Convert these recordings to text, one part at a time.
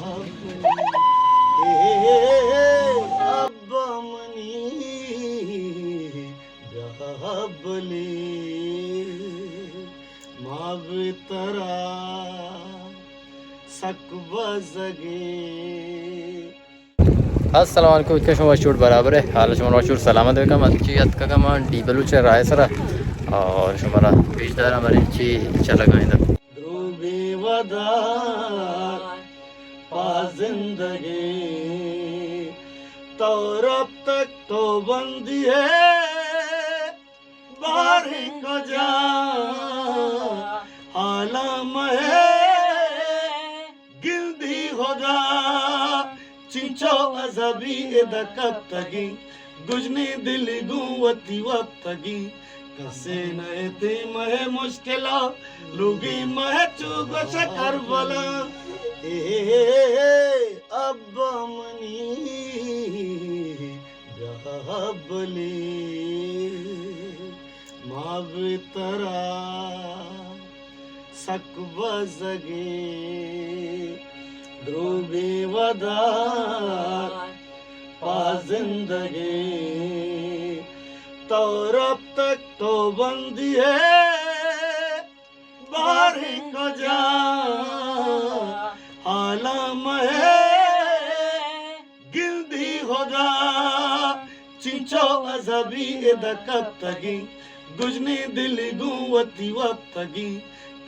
ابا منی بیا بلے، ما بہ ترا سک بزگیں۔ السلام علیکم، اتکا شما وش جوڑ برابر ہے؟ حال شما وش جوڑ سلامت بکن۔ مرچی اتکگا ما ڈی بلوچ راہ سرا اور شما را پیش دارا مرچی چلگا ایں۔ دروبی ودار پا زندگی، تو رب تک تو بندی ہے، باریں کجا حالاں مئے گندی خدا، چنچو عذابی ادا کپتگی، گژنیں دل گوں وتی وپتگی، کسے نئیت مئے مشکلا، لوگی مئے چو گوش کربلا۔ اے ابا منی بیا بلے، ما بہ ترا سک بزگیں۔ دروبی ودار پا زندگی، تو رب تک تو بندی ہے، باریں کجا حالاں مئے گندی خدا، چنچو عذابی ادا کپتگی، گژنیں دل گوں وتی وپتگی،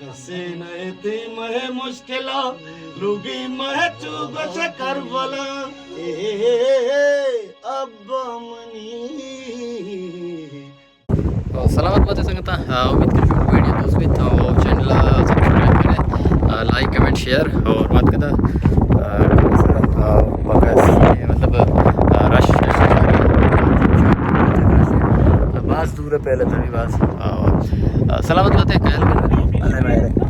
کسے نئیت مئے مشکلا، لوگی مئے چو گوش کربلا۔ اے ابا منی۔ تو سلامت بات سنگتاں، آ، امید کریں شما ویڈیو دوست بیت، تو چینل سبسکرائب کریں، آ، لائک، کمنٹ، شیئر اور مات کتا، آ، آ، بکس، مطلب، آ، رش، باز دور ہے پہلے تھا بھی باز۔ آ، آ، سلامت بات ہے، خیال کریں۔ اللہ مہر۔